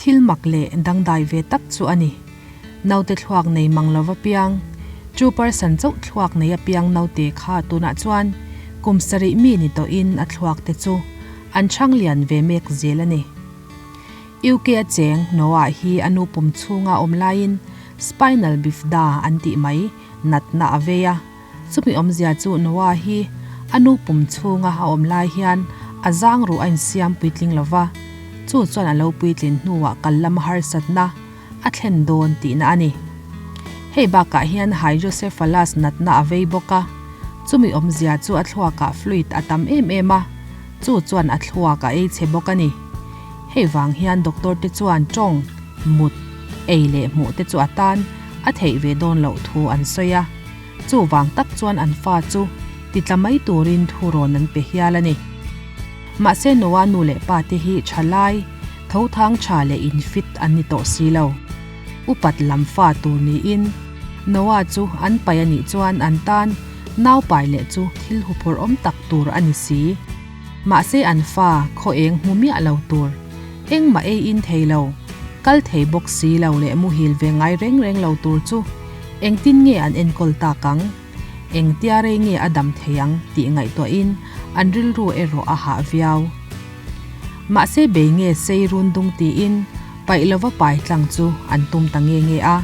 Thil mak leh dangdai ve tak chu a ni. Naute thluak nei mang lova piang, chu person chauh thluak nei apiang naute kha tunah chuan kum sarih mi ni tawhin a thluak te chu an chhang lian ve mek zel a ni. UK a cheng Noah hi a nu pum chhunga awm laiin spinal bifida an tih mai natna a vei a, chumi awmzia chu Noah hi a nu pum chhunga a awm lai hian a zang ruh a insiam puitling lova, chu chuan a lo puitlin hnuah kal lama harsatna a thlen dawn tihna a ni. Hei bakah hian hydrocephalus natna a vei bawk a, chumi awmzia chu a thluakah fluid a tam em em a, chu chuan a thluak a ei chhe bawk a ni. Hei vang hian doctor te chuan tawng, mut, ei leh hmuh te chu a tan a theih ve dawn loh thu an sawi a, chuvang tak chuan an fa chu titla mai turin thu rawn an pe hial a ni. Mahse Noah nu leh pa te hi thalai, tho thang tha leh in fit an ni tawh si lo. Upat lam fa tur niin Noah chu an pai a nih chuan an tan nau pai leh chu thil huphurh awm tak tur a ni si. Mahse an fa khaw eng hmu miah lo tur, engmah ei in thei lo, kal thei bawk si lo leh muhil ve ngai reng reng lo tur chu engtin nge an enkawl tak ang? Engtia rei nge a dam thei ang tih ngaihtuahin an rilru erawh a hah viau. Mahse bei nge sei run dung tiin paih lova pai tlang chu an tum ta nge nge a.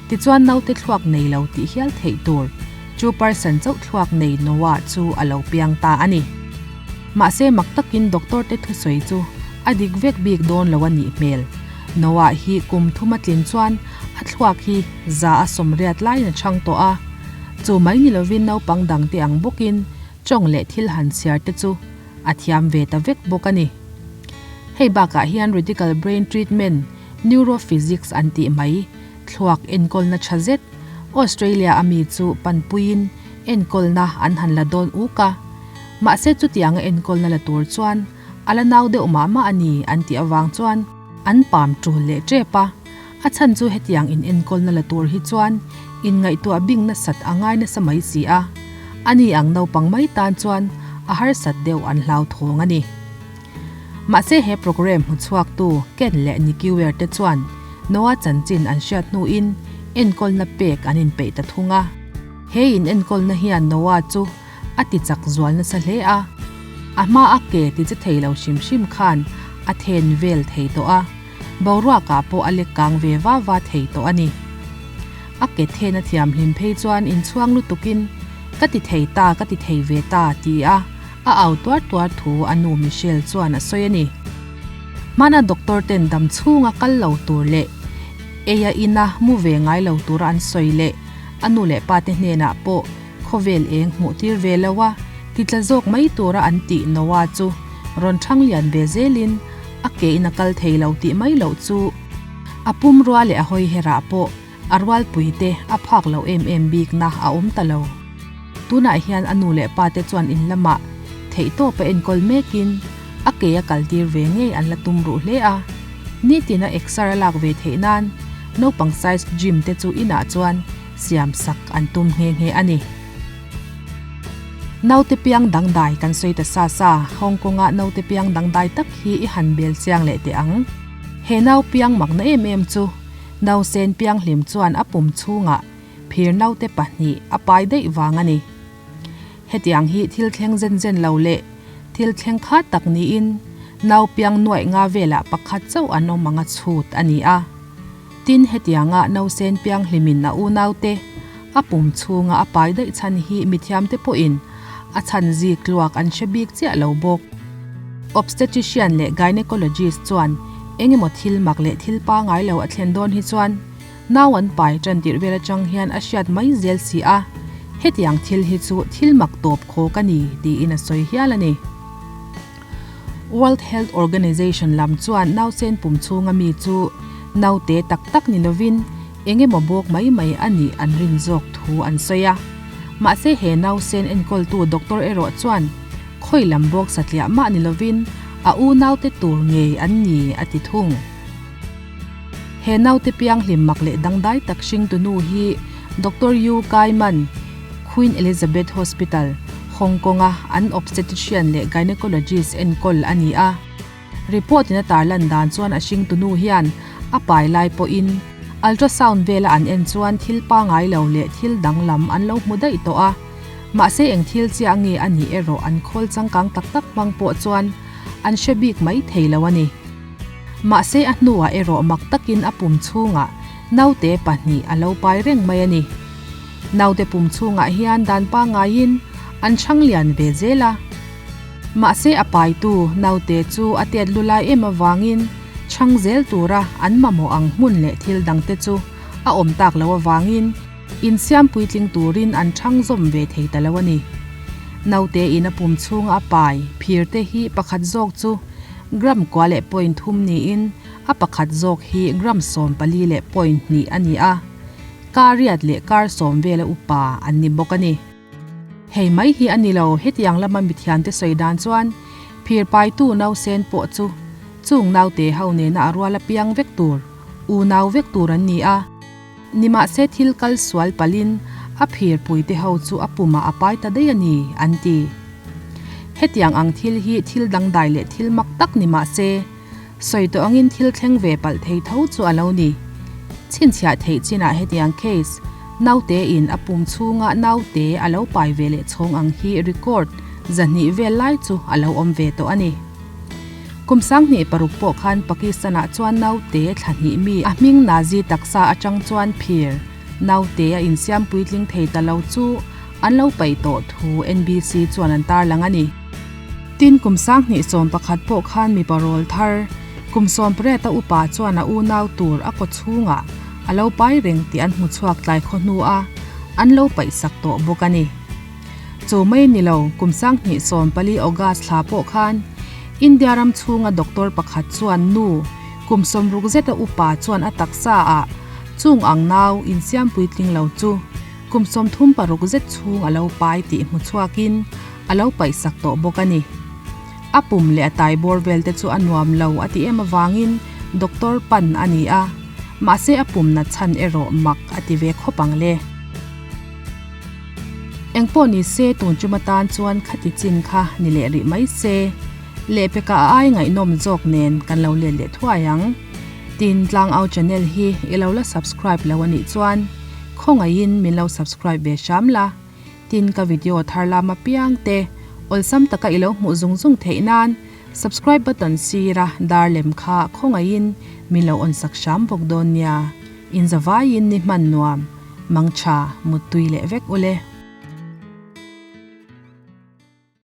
Tichuan naute thluak nei lo tih hial theih tur chu person chauh thluak nei Noah chu a lo piang ta a ni. Mahse mak takin doctor te thusawi chu a dik vek bik dawn lo a nih hmel. Noah hi kum thum a tlin chuan a thluak hi za a sawmriat laiin a chhang tawh a. Chu mai ni lovin naupang dangte ang bawkin tawng leh thil han chhiar te chu a thiam ve ta vek bawk a ni. Hei bakah hian radical brain treatment, neurophysics an tih mai, thluak enkawlna tha zet, Australia a mi chu panpuiin enkawlna an han la dawn uk a. Mahse chutianga enkawlna la tur chuan a la nau deuh mah mah a ni an tih avang chuan an pam tul leh tep a. A chhan chu hetiang in enkawlna la tur hi chuan inngaihtuah bing nasat a ngai nasa mai si a, ani ang naupang mai tan chuan a harsat deuh an hlauthawng a ni. Mahse he programme hmuchhuaktu Ken leh Nikki Ware te chuan Noah chanchin an hriat hnuin enkawlna pek an inpeih ta thung a. He in enkawlna hian Noah chu a ti chak zual nasa hle a, a hma a ke ti che thei lo hrim hrim khan a then vel thei tawh a. Boruakah pawh a lek kang ve va va thei tawh a ni. A ke then a thiam hlim phei chuan inchhuang lutukin, Ka ti thei ta, ka ti thei ve ta, ti a a au tuar tuar thu a nu Michelle chuan a sawi a ni. Hmana doctor ten dam chhunga kal lo tur leh ei a ina mu ve ngai lo tura an sawi leh a nu leh pa te hnenah pawh khawvel eng hmuh tir ve lo a titla zawk mai tura an tih Noah chu rawn thang lian ve zelin A ke in a kal thei lo tih mai loh chu a pum rua leh a hawi herah pawh a rualpui te a phak loh em em bikna a awm ta lo. Tunah hian a nu leh pa te chuan in lamah theihtawp a enkawl mekin a ke a kal tir ve ngei an la tum ruh hle a. Nitin a exer a lak ve theih nan naupang size gym te chu inah chuan siam sak an tum nghe nghe a ni. Naute piang dangdai kan sawi ta sa sa, Hong Kong-a naute piang dangdai tak hi i han bel chiang leh teh ang. He nau piang makna em em chu nausen piang hlim chuan a pum chhungah phir naute pahnih a pai daih vang a ni. Hetiang hi thil thleng zen zen lo leh thil thleng kha tak niin nau piang nuaih nga velah pakhat chauh an awm anga chhut a ni a. Tin, hetianga nausen piang hlimin a unaute a pum chhunga a pai daih chhan hi mithiamte pawhin a chhan zik tluak an hre bik chiah lo bawk. Obstetrician leh gynecologist chuan engemaw thil mak leh thil pangai lo a thlen dawn hi chuan nau an pai tan tirh vel atang hian a hriat mai zel si a, hetiang thil hi chu thil mak tawp khawk a ni tiin a sawi hial a ni. World Health Organization lam chuan nausen pum chhunga mi chu naute tak tak ni lovin eng emaw bawk mai mai a nih an rin zawk thu an sawi a. Mahse he nausen enkawltu doctor erawh chuan khawi lam bawk satliah mah ni lovin a u naute tur ngei an ni a ti thung. He naute pianghlim mak leh dangdai tak hringtu nu hi Doctor Yu Kai Man, Queen Elizabeth Hospital, Hong Kong-a an obstetrician leh gynecologist enkawl a ni a. Report in a tarlan dan chuan a hringtunu hian a pai lai pawhin ultrasound vela an en chuan thil pangai lo leh thil danglam an lo hmu daih tawh a. Mahse eng thil chiah nge a nih erawh an khawl changkang tak tak hmang pawh chuan an hre bik mai thei lo a ni. Mahse a hnuah erawh mak takin a pum chhungah naute pahnih a lo pai reng mai a ni. Naute pum chhungah hian dan pangaiin an chhang lian ve zel a. Mahse a paitu naute chu a tet lu lai em avangin chhang zel tura an mamawh ang hmun leh thil dangte chu a awm tak loh avangin insiam puitling turin an chhang zawm ve thei ta lo a ni. Naute in a pum chhunga a pai phir te hi pakhat zawk chu gram kua leh point thum niin a pakhat zawk hi gram 14 leh point hnih a ni a. Kar riat leh kar sawm vela upa an ni bawk a ni. Hei mai hi a ni lo, hetiang lama mithiamte sawi dan chuan phir paitu nausen pawh chu chung naute ho nena a rual apiang vek tur, unau vek tur an ni a. Nimahse thil kal sual palhin a phir puite ho chu a pumah a pai ta daih a ni, an ti. Hetiang ang thil hi thil dangdai leh thil mak tak ni mahse, Sawi tawh angin thil thleng ve palh thei tho chu a lo ni. Chhinchhiah theih chinah hetiang case, naute in a pum chhunga naute a lo pai ve leh chhawng ang hi record 200 vel lai chu a lo awm ve tawh a ni. Kum 2006 pawh khan Pakistan ah chuan naute thla hnih mi a hming Nazi taksa atang chuan phir naute a insiam puitling thei ta lo chu an lo paih tawh thu NBC chuan an tarlang a ni. Tin, kum 2011 pawh khan mipa rawl thar, kum 18 a upa chuan a unau tur a kaw chhungah a lo pai reng tih an hmu chhuak tlai khaw hnu a, an lo paihsak tawh bawk a ni. Chu mai ni lo, kum 2014 August thla pawh khan India ram chhunga doctor pakhat chuan nu kum 60 zeta upa chuan a taksa ah chung ang nau insiam puitling lo chu kum 36 zet chhung a lo pai tih hmu chhuakin a lo paihsak tawh bawk a ni. A pum leh a tai bawr vel te chu a nuam lo a ti em avangin doctor pan a ni a, mahse a pum nat chhan erawh mak a ti ve khawp ang le. Engpawh ni se tun chuma tan chuan khati chin kha ni leh rih mai se, lehpekah a ai ngaihnawm zawk nen kan lo let leh thuai ang. Tin, Tlangau channel hi i lo la subscribe lo a nih chuan khawngaihin min lo subscribe ve hram la. Tin ka video thar lam apiang te awlsam taka i lo hmuh zung zung theih nan subscribe button sira dar lem kha khawngaihin min lo on sak hram bawk dawn nia. In zavaiin ni hman nuam, mangtha, muttui leh vek ule.